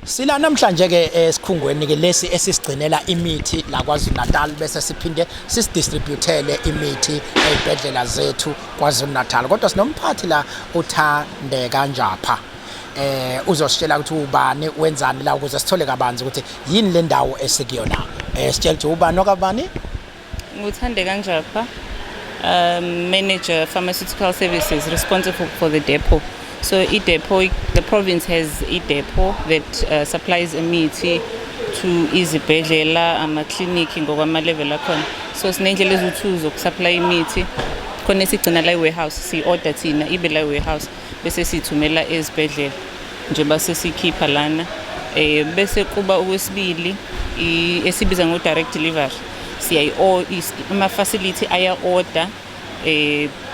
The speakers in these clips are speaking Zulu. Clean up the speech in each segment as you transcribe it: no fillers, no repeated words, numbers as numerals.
Sila namhlanje ke esikhungweni ke lesi esisigcinela imithi la KwaZulu Natal, bese siphinde sisidistributele imithi ezibhedlela zethu KwaZulu Natal. Kodwa sinomphathi la, uThandeka Njapha. Uzositshela ukuthi ubani, wenzani la, ukuze sithole kabanzi ukuthi yini le ndawo esikuyona. Sitshela ukuthi ubani okabani? NguThandeka Njapha, manager pharmaceutical services, responsible for the depot. So i-depot, the province has a depot that supplies imithi to izibhedlela, amakliniki ngokwama-level akhona. So sinendlela eziwu-two zokusupply imithi. Khona esigcina la e-warehouse, si-order thina ibe la e-warehouse, bese siyithumela ezibhedlela njengoba sesikhipha lana. Bese kuba okwesibili esibiza ngo-direct delivery. Siyayi ama-facility aya-order,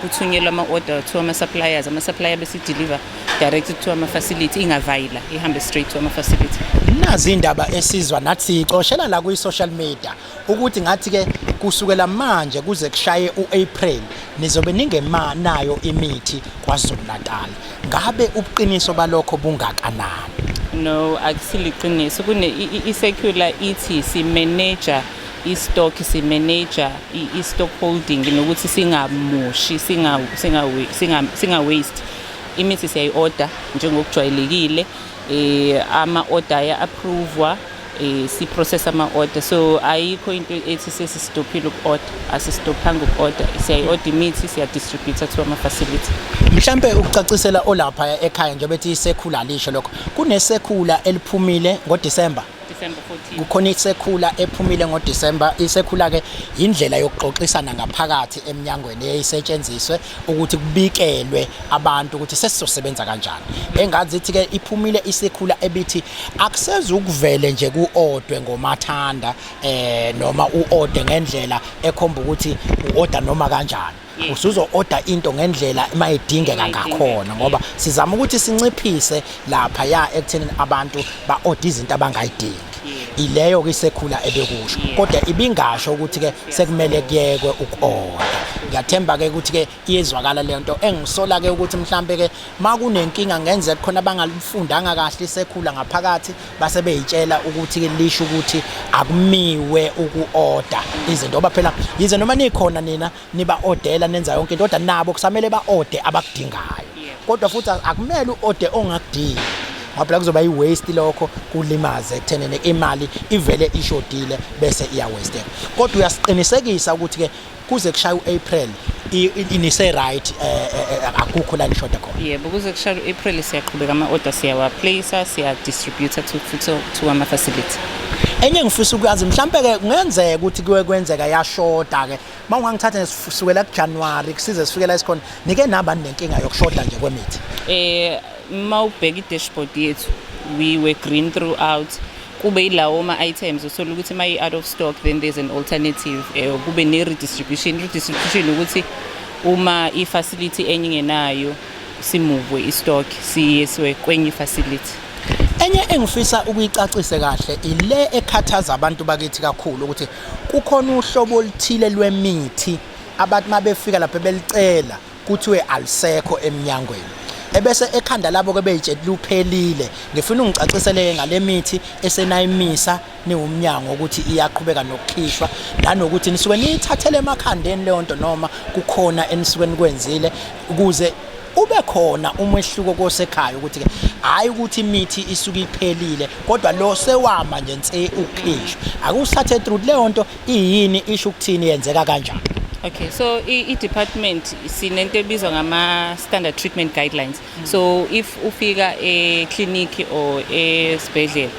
kuthunyelwa ama-order to ama-suppliers, ama-supplier bese deliver direct to ama-facility, ingavayila, ihambe straight to ama-facility. Nazi indaba esizwa nathi siyicoshela la kwi-social media ukuthi ngathi ke kusukela manje kuze kushaye u-April nizobe ningenayo imithi KwaZulu Natal. Ngabe ubuqiniso balokho bungakanani? No, akusiliqiniso. Kune i-circular ithi si-manage i-stock, si-manage i-stock holding nokuthi singamoshi, singa waste imithi. Siyayi-order njengokujwayelekile, ama-order aya-approvwa, si-process ama-order. So ayikho into ethi sesistophile uku-order, asistophanga uku-order. Siyayi-order imithi, siya-distribute to ama-facility. Mhlambe ukucacisela olapha ekhaya njengoba ethi i-circular lisho lokho, kune-circular eliphumile ngoDecember. December 14. Kukhona i-circular ephumile ngoDecember. I-circular ke indlela yokuxoxisana ngaphakathi eminyangweni eyisetshenziswe ukuthi kubikelwe abantu ukuthi sesizosebenza kanjani. Engazi ithi ke iphumile i-circular ebithi akusezukuvele nje ku-ordwe ngomathanda, noma u-order ngendlela ekhomba ukuthi u-order noma kanjani. Usuzo-order into ngendlela mayidingeka ngakhona, ngoba sizama ukuthi sinciphise lapha ya ekutheni abantu ba-order izinto abangayidingi. Ileyo ke i-circular ebekusho, kodwa ibingasho ukuthi ke sekumele kuyekwe uku-order. Ngiyathemba ke ukuthi ke iyezwakala le nto. Engisola ke ukuthi mhlambe ke makunenkinga ngenzeka khona abangalifundanga kahle i-circular ngaphakathi, base beyitshela ukuthi ke lisho ukuthi akumiwe uku-order izinto, ngoba phela yize noma nikhona nina niba-ordela, nenza yonke into, kodwa nabo kusamele ba-orde abakudingayo. Kodwa futhi akumele u-orde ongakudingi, ngoba phela kuzoba i-waste lokho, kulimaze ekuthenini imali ivele ishodile bese iyawasteka. Kodwa uyasiqinisekisa ukuthi-ke kuze kushaye u-April inise right, akukho la nishoda khona? Yebo, kuze kushaya u-April siyaqhubeka, ama-order siyawaplace, siya-distribute to ama-facility. Enye ngifisa ukwazi, mhlampe-ke kungenzeka ukuthi kuye kwenzeka yashoda-ke, uma ungangithatha sukela kuJanuwari kusize sifike la esikhona, nike naba nenkinga yokushoda nje kwemithi? Mawubheka i-dashboard yethu, we were green throughout. Kube yilawo ma-items uthola ukuthi ma i-out of stock, then there's an alternative, kube ne-redistribution. Redistribution ukuthi uma i-facility enye ingenayo, simuvwe i-stock siyeswe kwenye i-facility. Enye engifisa ukuyicacise kahle ile ekhathaza abantu bakithi kakhulu, ukuthi kukhona uhlobo oluthile lwemithi abantu mabefika lapha belicela kuthiwe alisekho eminyangweni, ebese ekhanda labo ke beyitshela luphelile. Ngifuna ungicacisele ngale mithi esenayimisa niwumnyango ukuthi iyaqhubeka nokukhishwa, nanokuthi nisuke niyithathele emakhandeni leyo nto noma kukhona enisuke nikwenzile ukuze ube khona umehluko kosekhaya, ukuthi ke hayi ukuthi imithi isuke iphelile, kodwa lo sewama nje nse ukukhishwa, akusathe through leyo nto iyini, isho ukuthini, yenzeka kanjani? Okay, so i-department sinento ebizwa ngama-standard treatment guidelines. So if ufika e-clinic or esibhedlela,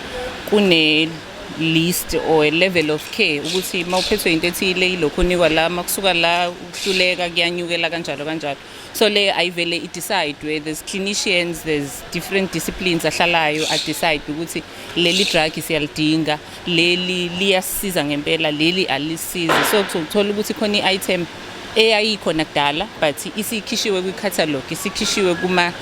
kune list or a level of care ukuthi mawuphethwe into ethile, ilokhu unikwa la, makusuka la uhluleka kuyanyukela, kanjalo kanjalo. So le ayivele i-decide where there's clinicians, there's different disciplines ahlalayo a-decide ukuthi leli drug siyalidinga, leli liyasisiza ngempela, leli alisizi. So uthola ukuthi khona i-item eyayikhona kudala but isikhishiwe kwi-catalog, isikhishiwe kuma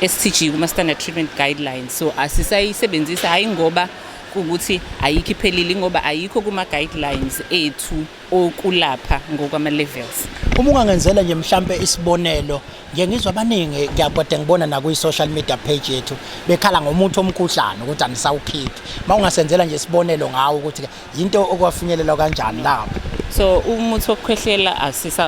STG, kuma standard treatment guidelines, so asisayisebenzisa, hayi ngoba Kuwukuthi ayikho iphelile ngoba ayikho kuma-guidelines ethu okulapha ngokwama-levels. Uma ungangenzela nje mhlampe isibonelo, ngiye ngizwa abaningi ngiyakade ngibona nakwi-social media page yethu bekhala ngomuthi omkhuhlane ukuthi anisawukhiphi. Uma ungasenzela nje isibonelo ngawo ukuthi-ke yinto okwafinyelelwa kanjani lapho. So umuthi wokukhwehlela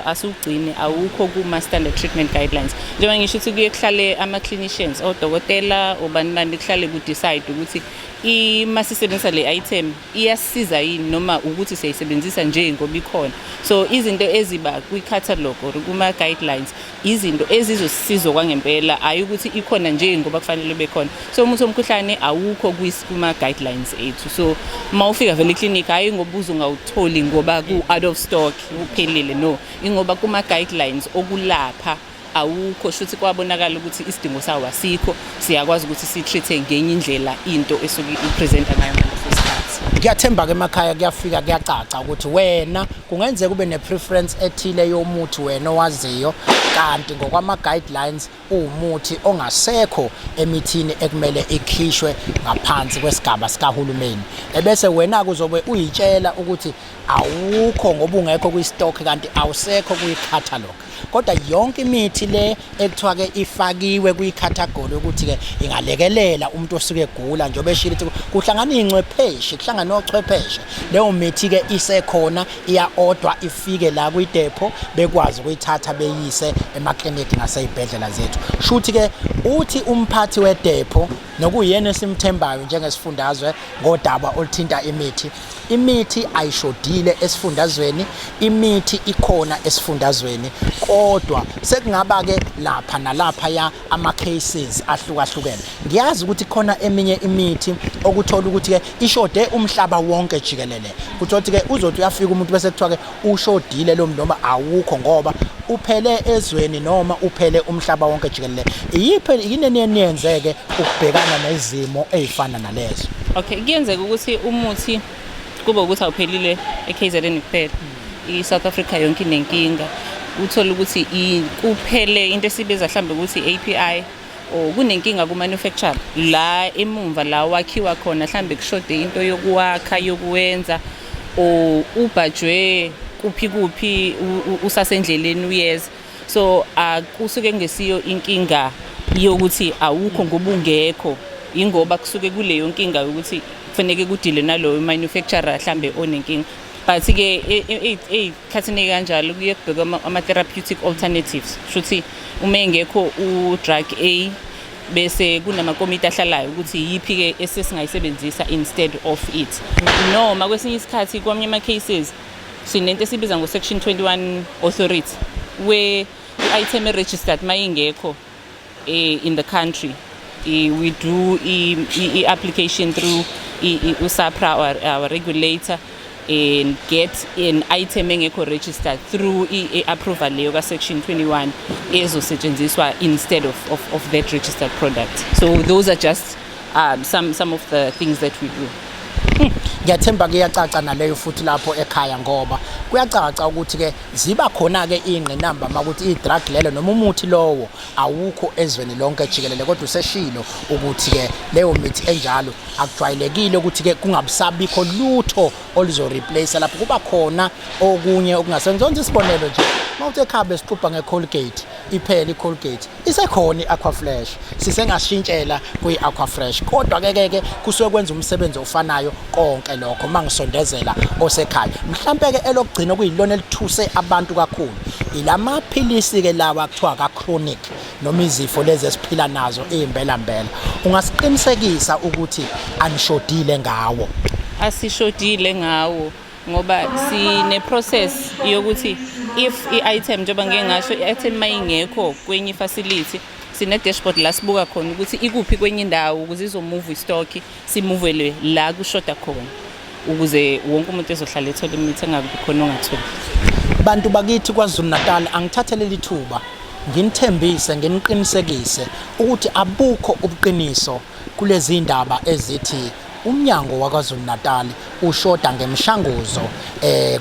asiwugcini, awukho kuma-standard treatment guidelines. Njengoba ngisho ukuthi kuye kuhlale ama-clinicians, odokotela, obani bani, kuhlale ku-decide ukuthi uma sisebenzisa le item iyasisiza yini noma ukuthi siyayisebenzisa nje ngoba ikhona. So izinto eziba kwi-catalog or kuma-guidelines izinto ezizosisiza kwangempela, hhayi ukuthi ikhona nje ngoba kufanele ube khona. So umuthi womkhuhlane awukho kuma-guidelines ethu. So uma ufika vele eklinikhi, hhayi ngoba uzongawutholi ngoba ku-out of stock, uphelile, no, ingoba kuma-guidelines okulapha awukho. Shuthi kwabonakala ukuthi isidingo sawo asikho, siyakwazi ukuthi si-treat-e ngenye indlela into esuke i-presenta ngayo ngaleso sikhathi. Ngiyathemba-ke emakhaya kuyafika kuyacaca ukuthi wena kungenzeka ube ne-preference ethile yomuthi wena owaziyo, kanti ngokwama-guidelines uwumuthi ongasekho emithini ekumele ikhishwe ngaphansi kwesigaba sikahulumeni, ebese wena-ke uzobe uyitshela ukuthi awukho ngoba ungekho kwi-stock kanti awusekho kwi-catalog. Kodwa yonke imithi le ekuthiwa-ke ifakiwe kwi-category ukuthi-ke ingalekelela umuntu osuke egula, njengoba eshilo ukuthi kuhlangana iy'ncwepheshe, kuhlangana ochwepheshe, leyo mithi-ke isekhona, iya-odwa ifike la kwidepho bekwazi ukuyithatha beyise emakliniki nasey'bhedlela zethu. Shuthi-ke uthi umphathi wedepho nokuyena esimthembayo njengesifundazwe ngodaba oluthinta imithi, imithi ayishodile esifundazweni, imithi ikhona esifundazweni, kodwa sekungaba-ke lapha nalapha ya ama-cases ahlukahlukene. Ngiyazi ukuthi khona eminye imithi okuthola ukuthi-ke ishode umhlaba wonke jikelele, kuthiwa ukuthi-ke uzothi uyafika umuntu bese kuthiwa-ke ushodile lo muntu noma awukho ngoba uphele ezweni noma uphele umhlaba wonke jikelele. Iyiphi yini eniyenze-ke ukubhekana nezimo ey'fana nalezo? Okay, kuyenzeka ukuthi umuthi kube ukuthi awuphelile e-KZN kuphela, i-South Africa yonke inenkinga. Uthole ukuthi kuphele into esibiza mhlawumbe ukuthi i-API, or kunenkinga ku-manufacturer la emumva la wakhiwa khona, mhlambe kushode into yokuwakha, yokuwenza, or ubhajwe kuphi kuphi usasendleleni uyeza. So kusuke kungesiyo inkinga yokuthi awukho ngoba ungekho, ingoba kusuke kuleyo nkinga yokuthi kufanele kudile naloyo manufacturer mhlambe onenkinga. But-ke ey'khathini kanjalo kuye kubhekwe ama-therapeutic alternatives, shuthi uma engekho u-drug A bese kunamakomiti ahlalayo ukuthi yiphi-ke esesingayisebenzisa instead of it. Noma kwesinye isikhathi kwamanye ama-cases sinento esibiza ngo-section 21 authority, where i-item e-registered uma ingekho in the country, we do i-application through uSAHPRA, our regulator, and get an item engekho registered through i-approval leyo ka-section 21 ezosetshenziswa instead of that registered product. So those are just some of the things that we do. Ngiyathemba kuyacaca naleyo futhi lapho ekhaya, ngoba kuyacaca ukuthi-ke ziba khona-ke iy'ngqinamba uma ukuthi i-drug lelo noma umuthi lowo awukho ezweni lonke jikelele, kodwa useshilo ukuthi-ke leyo mithi enjalo akujwayelekile ukuthi-ke kungabisabikho lutho oluzo-replace lapho, kuba khona okunye okungasenza. Isibonelo nje, uma uthi ekhaya besixubha nge-Colgate, iphele i-Colgate, isekhona i-Aquafresh, sisengashintshela kwi-Aquafresh, kodwa-ke ke kusuke kwenza umsebenzi ofanayo konke lokho. Uma ngisondezela osekhaya, mhlampe-ke elokugcina okuyilona elithuse abantu kakhulu, ilamaphilisi-ke lawa kuthiwa ka-chronic noma izifo lezi esiphila nazo iy'mbelambela, ungasiqinisekisa ukuthi anishodile ngawo? Asishodile ngawo ngoba sine-process yokuthi if i-item, njengoba ngike ngasho, i-item mayingekho kwenye i-facility, sine-dashboard la sibuka khona ukuthi ikuphi kwenye indawo ukuze izomuva i-stock, simuvele la kushoda khona, ukuze wonke umuntu ezohlala ethola imithi, engabi khona ongatholi. Bantu bakithi KwaZulu Natal, angithathe leli thuba nginithembise, nginiqinisekise ukuthi abukho ubuqiniso kulezi ndaba ezithi umnyango waKwaZulu Natal ushoda ngemshanguzo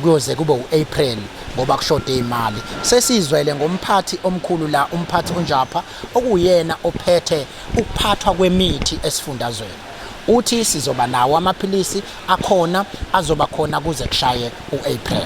kuyoze kube uApril ngoba kushoda imali. Sesizwele ngomphathi omkhulu la, umphathi uNjapha, okuyena ophethe ukuphathwa kwemithi esifundazweni. Uthi sizoba nawo amaphilisi akhona, azoba khona kuze kushaye uApril.